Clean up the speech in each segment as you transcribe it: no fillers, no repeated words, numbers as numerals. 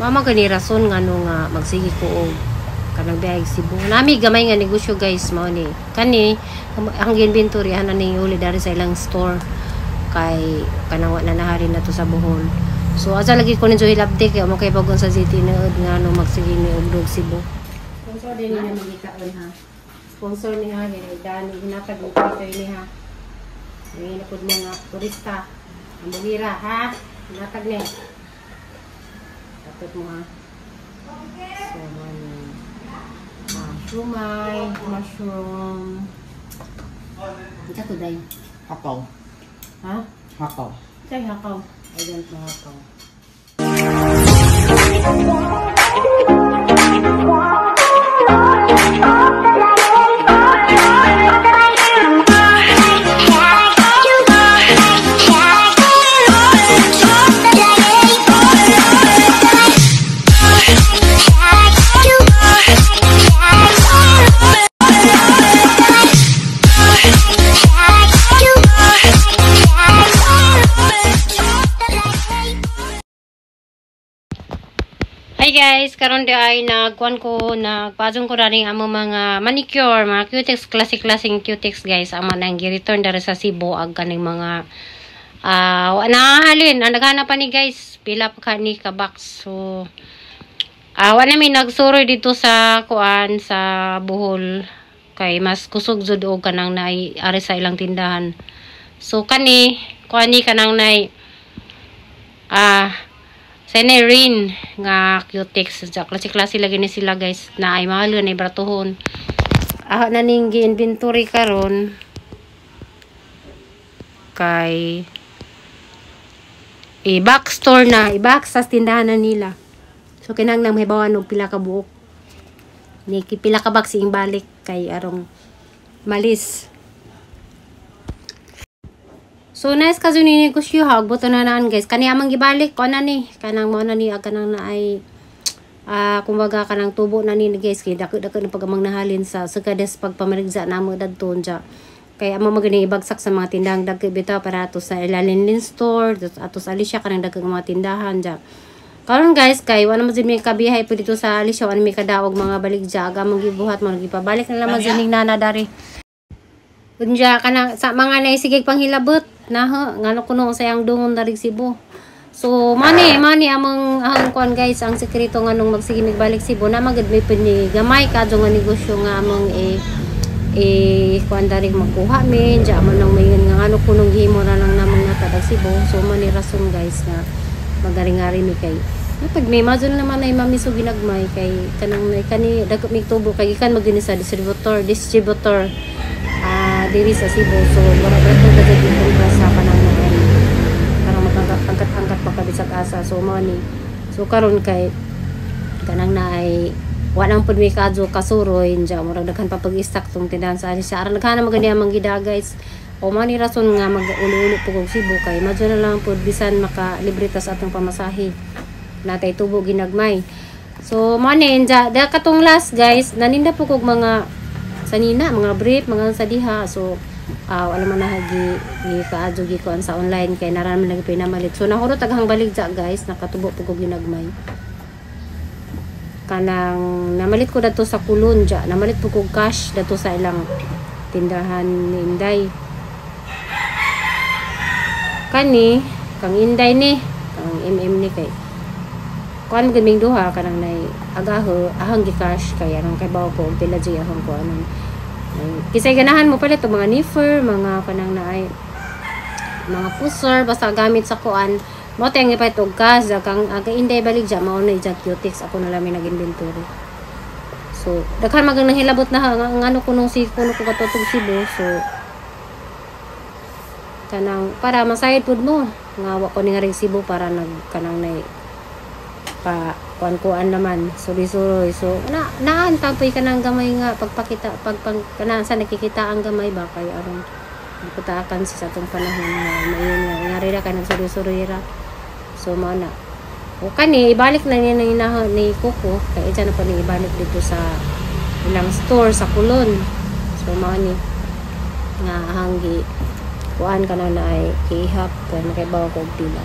Mama gani rason nga no nga magsige ko og kanang biyahe Cebu. Nami gamay nga negosyo, guys, mao ni. Kani ang inventory ana ning uli dari sa ilang store kay kanang wa na nahalin na to sa Bohol. So asa lagi ko ninyo hilabdi kay mo kay bagon sa city na nga no magsige ni og dog Cebu. Sponsor din ni magikaon ha. Sponsor ni ha ni Dani hinatag og Twitter ni ha. Ngayon na pud mga turista. Ang bugira ha. Hinatag ni. Tapos mo ha. So, man, shumai, mushroom. Ito to, day. Hakaw. Ha? Hakaw. Kay hakaw. I don't know hakaw. Hi guys, karon di ay nagkuan ko, nagpasong ko rin amo mga manicure, mga cutex, klase-klaseng cutex, guys. Amo nang gi-return diri sa Cebu ag kaning mga nahalin, ang naghanap pa ni, guys, pila pa ka ni ka box. So wa na mi nagsuroy dito sa kuan sa Bohol kay mas kusog jud og kanang naay ari sa ilang tindahan. So kani, kuan ni kanang nay Senerin nga cutex sa klase-klase lagi ni sila, guys, na ay mahal na bratuhon. Ah, na ning gi-inventory karon kay i-back store na, i-back sa tindahan na nila. So kinahanglan mahibawan og pila ka buok. Ni pila ka box ing balik kay arong malis. So nice ka ni negosyo ha, buto na naan, guys. Kani amang gibalik ko na ni kanang mo na ni ag kanang na ay kumbaga kanang tubo na ni, guys, kay dako dako na pagamang nahalin sa sukades pagpamarigza namo dadto ja. Kay amo magani ibagsak sa mga tindahang dagko bitaw para ato sa Ilalinlin store, ato sa Alicia, kanang dagko mga tindahan ja. Karon, guys, kay wala mo jud may kabihay po dito sa Alicia, wala may kadaog mga baligja, aga mong gibuhat mo gipabalik na lamang jud ning nana dari. Unya kanang sa mga naisigig panghilabot na ha, ngano kuno sa iyang dungon dari Cebu. So mani mani among ang kuan, guys, ang sekreto nga nung magsige migbalik Cebu na magud may pud ni gamay kadto nga negosyo nga among eh eh kuan dari magkuha min ja mo nang mayon nga ngano kunong gihimo ra lang namong natad Cebu. So mani rason, guys, nga magaring-ari mi kay napag may imagine naman ay mamiso ginagmay kay kanang may kani dagko mig tubo kay gikan magini sa distributor distributor diri sa Cebu. So mura ba ito gagawin kontra sa kanang mga parang magangkat-angkat pa ka bisag asa. So mao ni, so karon kay kanang na ay wa nang pud mi kadyo kasuroy dya, murag daghan pa pag-stock tong tindahan sa Alicia. Aron daghan na magani ang gida, guys. O mao ni rason nga mag-uli-uli po kog Cebu kay madyo na lang pud bisan maka libre tas atong pamasahe natay tubo ginagmay. So mao ni dya da katong last, guys, naninda po kog mga sanina, mga brief, mga sa diha. So wala man na gi gi kaadyo gi kuan sa online kay naran man lagi pinamalit. So nahurot aghang baligja, guys, nakatubo po kog ginagmay. Kanang namalit ko dato sa Kulon dya, namalit po kog cash dato sa ilang tindahan ni Inday. Kani kang Inday ni kang MM ni kay kuan gud ming duha kanang nay agaho ahang gi cash kay anong kay bawo ko og pila jud ahang kuanon. Kisay ganahan mo palit og mga nifer, mga kanang naay mga pusher, basta gamit sa kuan mo tayong ipalit og cash kang aga Inday baligja mao na ija cutex ako na lang may nag-inventory. So daghan magang nahilabot na ha, nga ano kunong si kuno ko katutog Cebu. So kanang para masayod pud mo nga wa ko ni nga ring Cebu para nag kanang nay pa kuan-kuan naman suri-suroy. So na naan tapoy kanang gamay nga pagpakita pag kanang sa nakikita ang gamay ba kay aron putaakan sa atong panahon nga mayon nga nga ra kay nagsuri-suroy ra. So mao na o kani ibalik na niya na ni Coco kay ija na pa ni ibalik dito sa ilang store sa Kulon. So mao ni nga hanggi kuan ka na na ay kihap kay makaibaw ko og pila.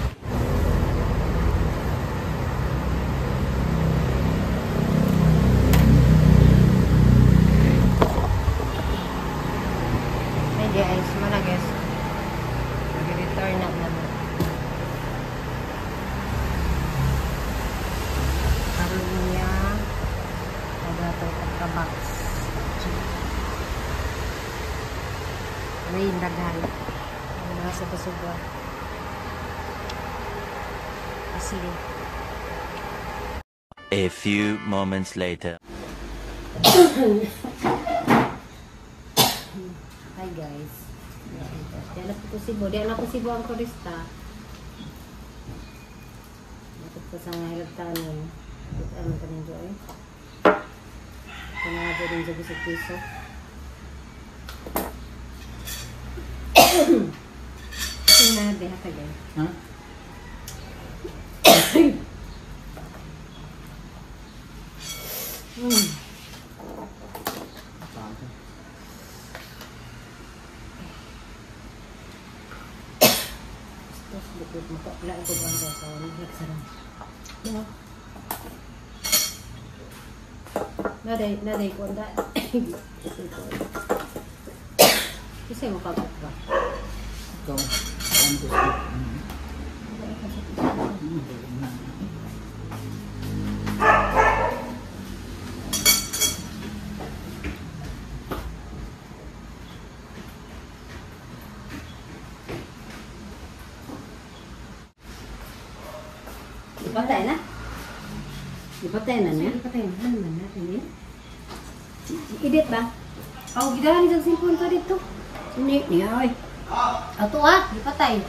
Green daghan. Ang mga suba-suba. Asili. A few moments later. Hi guys. Diyan na po Cebu. Diyan na po Cebu ang turista. Bakit ko sa nga hilagtanon. Ano ka ninyo eh? Ito na nga po din sa bisag piso. Ito na, beha ka guys. Ha? Tapos bukod maka-apply ko ang sa nagsarang. No. Naday, naday ko anda. Kasi mo kabot ba? Ikaw. Ano ko sa Ipatay na? Ipatay na niya? Ipatay na. Ano man natin eh? Edit ba? Oh, gidahan ni sa cellphone to dito. Ni, niya oy. Ato ah, ipatay.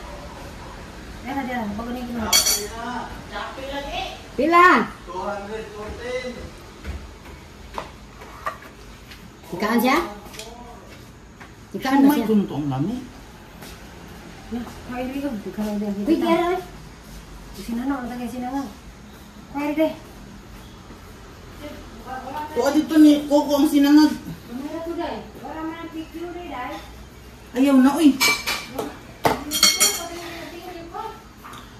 Dara, dara, bago na ginawa. Pila? 214. Ikaan siya? Ikaan ba May siya? kuntong lami. Ya, kain dito. Uy, kaya ay. Sinanaw, ang tagay sinanaw. Kaya deh. Kuha dito ni Coco ang sinangag. Mamaya to day. Wala man ang picture day, day. Ayaw na, uy.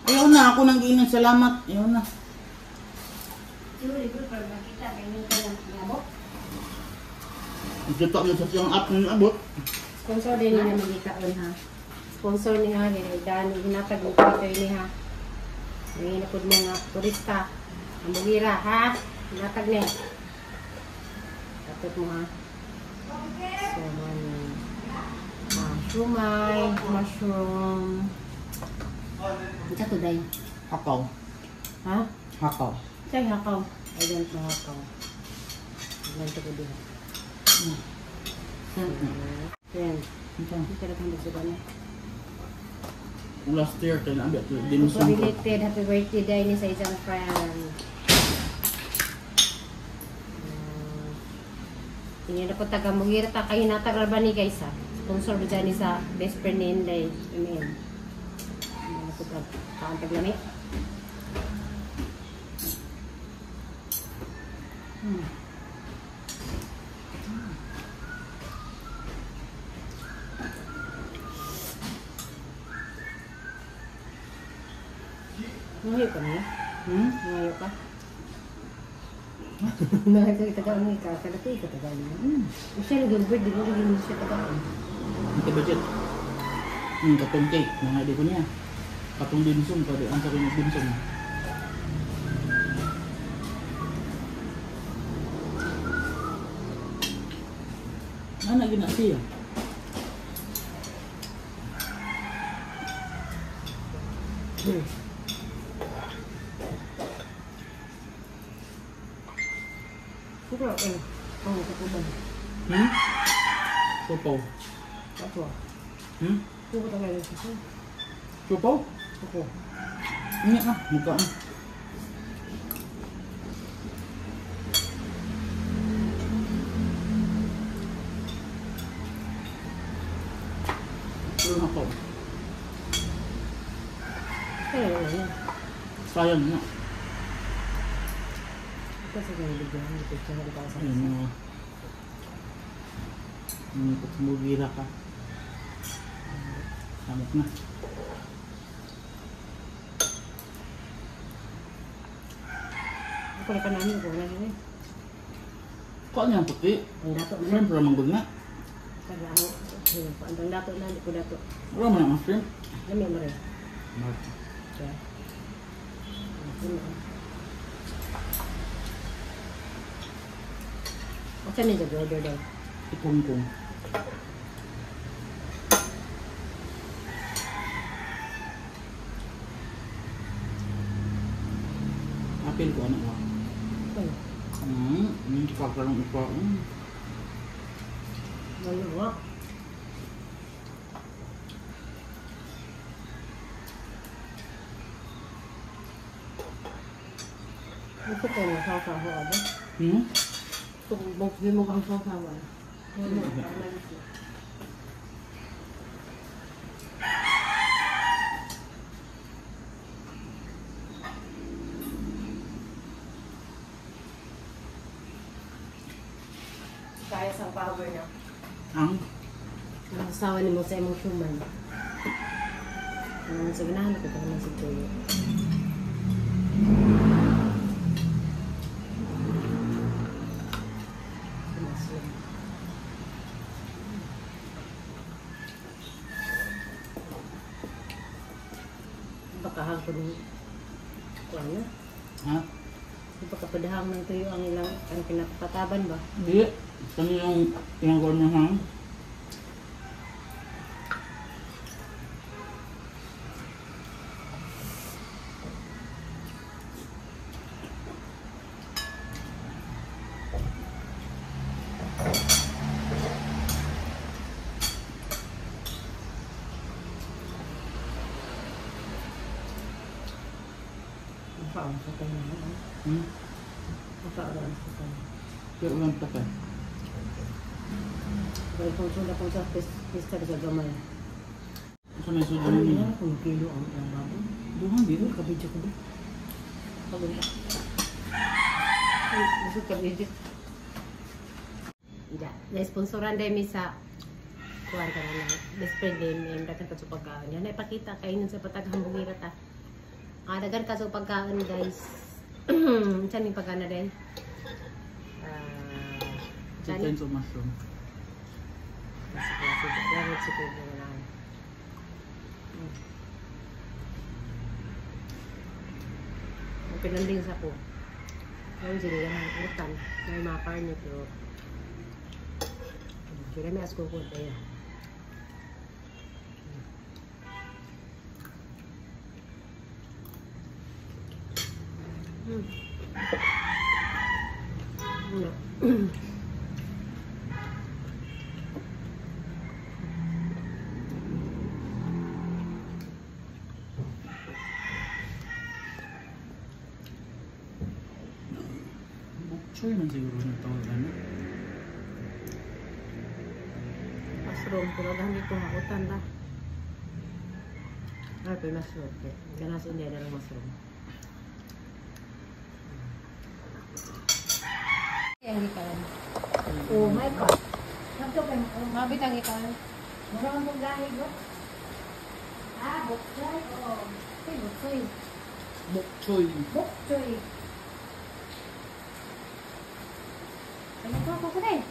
Ayaw na, ako nang giinom. Salamat. Ayaw na. Ito mo sa siyang app ng abot. Sponsor din nila magikaon ha. Sponsor ni ha, dan hinatag og Twitter ni ha. Ngayon na po mga turista. Ang bugira ha. Hinatag ni. Dapat mo ha. So, man, shumai, mushroom. Ito to day. Hakaw. Ha? Hakaw. Say hakaw. I don't know hakaw. Ganito ko din. Yan. Ito. Hindi talaga magsuba na. Last year, kaya nabi at dinusong ko. Belated happy birthday day ni sa isang friend. Hindi na po taga Mugira ta kayo natagal ba ni guys ha? Sponsor ba dyan ni sa best friend ni Inday MM. Hindi na po taga taglami. Ngayo ka niya? Hmm? Ngayo ka? Ngayo ka itagaan mo ikaw. Kada ko itagaan mo. Siya lagi birthday, di ba lagi mo siya tagaan? Ito budget. Katong cake. Mga di ko niya. Katong dimsum. Pwede ang sabi ng dimsum. Ano gina siya? Siguro, eh. Oh, kukuban. Hmm? Supaw. Ato. Hmm? Kuko talaga siya. Supaw? Kuko. Hindi ah. Mukha ah. Pero ako. Kaya wala. Sayang nga. Kasi kung bigyan, hindi ko siya sa Ayun mga. Pag ka. Samok na. Ako na ka namin, ako na rin eh. Kuha niya ang puti. Ang dato na. Shrimp ramang gud na. Kaya ako, ang dato na, hindi ko dato. Wala man ang shrimp. Ano mo rin? Kaya. Asa ni order daw? Ikong-kong. Apil ko ano ba? Kakarong ipa. Wala. Ito ko na sa kaho ba? Hmm? Tubok din mo kang sasawa. Kaya sa power na. Ang? Ang ni mo sa imong human. Ang sa ganahan ko pa naman si Tuyo. Baka hang ko nung kuwan na. Ha? Baka padahang ng tuyo ang ilang ang pinapataban ba? Hindi. Kami yung tinanggal na hang. Makaon sa tayo. Hmm? Makaon sa tayo. Kaya ulang pa ka. Pero kung sunda kung sa pista sa gamay. Sa may sudan Ano niya? na kung kilo ang baboy? Duhan dito. Kabidyo ko ba? Pagod. Gusto kabidyo. Ya, na-sponsoran din mi sa kuan ka na best friend din mi dagan ka sa pagkaon. Yan ipakita kainin sa patag hambugira ta. Ah, dagan ka sa pagkaon, guys. Saan yung pagkaon na din? Chicken sa mushroom. Ang pinanding sa ko. Ngayon sila yung utan. May mga karne pero kira may asko ko tayo. No. Bok choy man siguro na tawag ano. Mushroom, pero dahil ko hakutan ba? Ay, pero mushroom. Ganas hindi na ng mushroom. Ang ikan. Oh my God. Mabit ang ikan. Mura ang paglahi ko. Ah, bok choy. Oo. Ay, bok choy. Bok choy. Bok choy. Ano ko ako ko eh?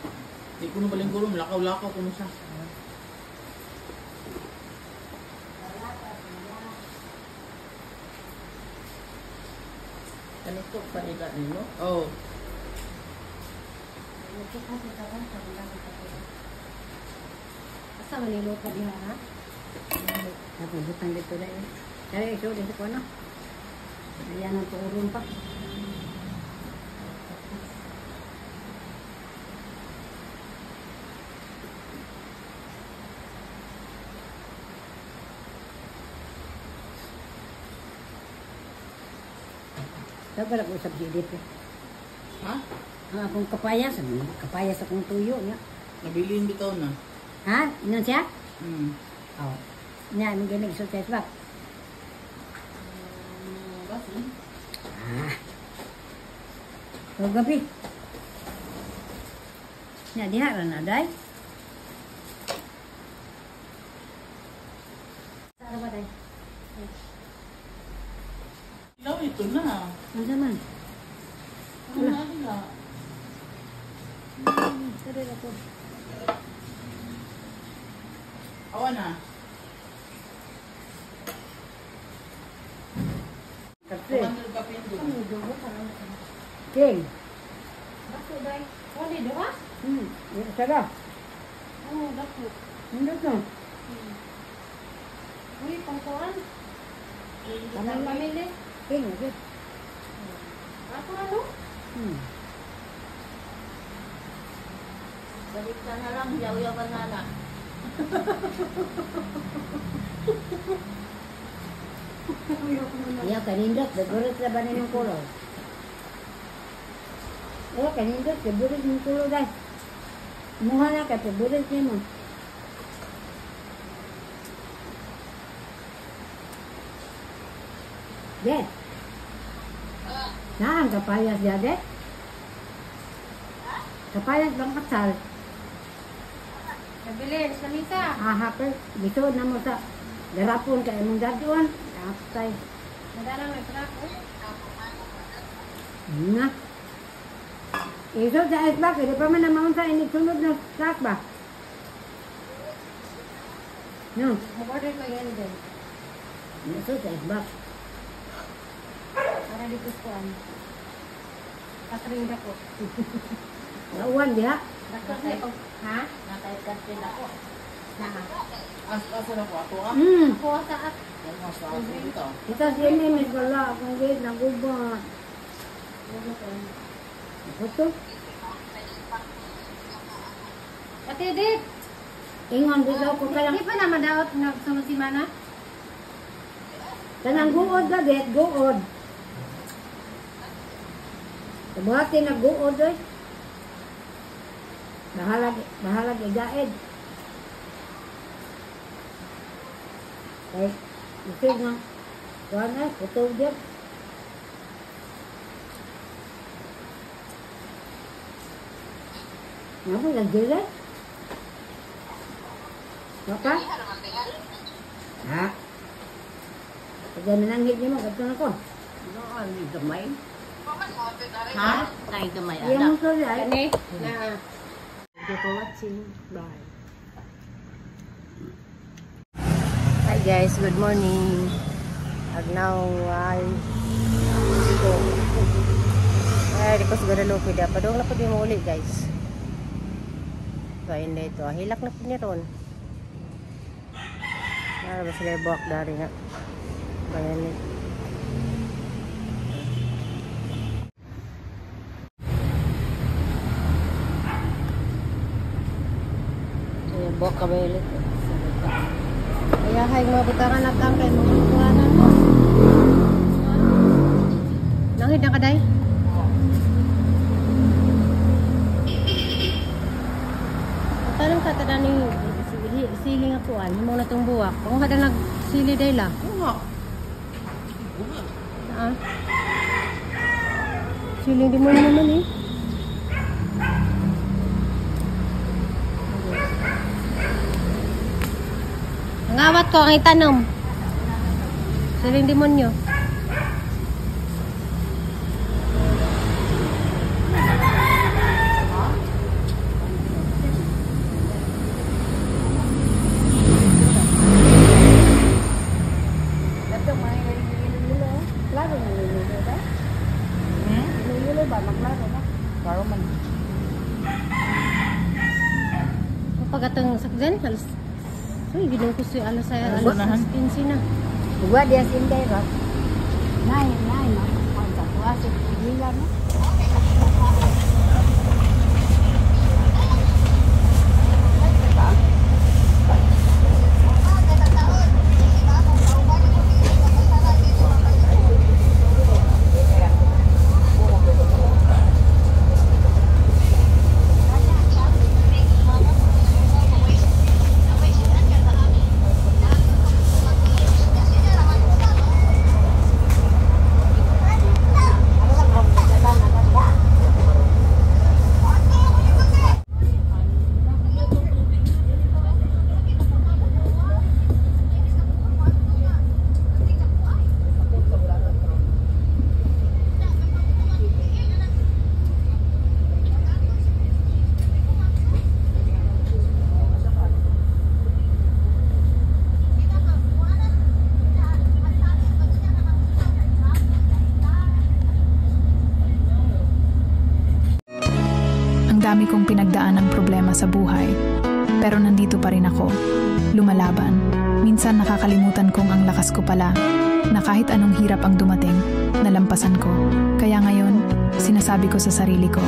Di ko na balingkuro, lakaw-lakaw ko na siya. Ano to, panila nimo? Oh. Asa man niluto diha ha? Napubutan dito na eh. Kaya ikaw dito ko ano? Ayan ang tuurong pa. Sabi ko sa dito. Ha? Ang akong kapayas, kapayas akong tuyo niya. Nabilin bitaw na. Ha? Inon siya? Hmm. Oo. Nya, ang ginig sa ba? Basi. Ah. O gabi. Nya diha ra na day. Sa ba day? Ilaw ito na. Unsa man? Ano na sila? Sorry ra ko. Awa na. Kape. 200 ka pindo. King. Dako day. Wala do ha? Sara. Oh, dako. Hindi to. Uy, pangkuan. Tamang pamili. King, okay. Sana lang, yaw-yaw banana. Iya, kanindot. Favorite na ba ninyong color? Oh, kanindot. Favorite yung color dahil. Muha na ka, favorite nimo. Dad. Naan kapayas ya, Dad? Kapayas bang kasal? Nabilin, sa lamisa. Aha, pero dito na mo sa garapon kay imong daduan. Kapay. Nadarang may truck. Na. Iso sa isbak, hindi pa man naman sa inig sunod na truck ba? No. Mag-order ko yan din. Iso sa isbak. Para dito ko ano. Pasring dako. Nauwan diha. Dako niya pag ha? Nakaikantin ako. Na. Asa na ko ato ah. Kuha sa at Ano sa ato dito? Ito si Amy, may wala akong gate, naguba. Ito? Ate Edith, Ingon, dito ko ka lang. di pa na madaot na sunod si Mana? Kanang guod ba, det? Guod. Buhati na guod, eh. Bahalag, bahalag igaid. Kay, isig nga. Kuhan eh, putol dyan. Nga po, nagdila. Baka? Ha? Pagka mananghid niyo mo, kadto na ko. Noon, gamay. Ha? Ay, gamay, Iya anak. mo sorry ay. Kani? Na. Thank you for watching. Bye. Hi guys, good morning. Agnaw ay ko. Ay, di ko sa Guadalupe da. Padung na po di mo uli guys. So ayun na ito. Hilak na po ni Ron. Nara ba sila buwak dari nga. Bayan ni. Ay, buwak ka ba ulit? Kaya hay mga butangan at ang kay mga lutuanan mo. Nangid na kaday? Tanong ka tada ni sili nga kuan, himo na tong buwak. Kung kada nag sili day la. Oo nga. Ah. Sili di mo naman eh. Ang awat ko ang itanom. Siling demonyo. Dato mga ilo-ilo. Klaro na ilo ba? Hmm? Ilo-ilo ba maklaro ba? Klaro man. Pag atong sakdan, alas. Uy, ginoo ko siya alas ay alas Unahan. 15 na. Uwa diya sinday ra. Nay, nay ma. Ang tawa sa pila no. Ang dami kong pinagdaan ng problema sa buhay, pero nandito pa rin ako, lumalaban. Minsan nakakalimutan kong ang lakas ko pala. Na kahit anong hirap ang dumating, nalampasan ko. Kaya ngayon, sinasabi ko sa sarili ko,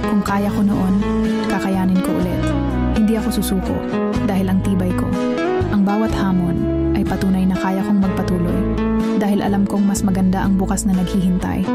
kung kaya ko noon, kakayanin ko ulit. Hindi ako susuko dahil ang tibay ko. Ang bawat hamon ay patunay na kaya kong magpatuloy dahil alam kong mas maganda ang bukas na naghihintay.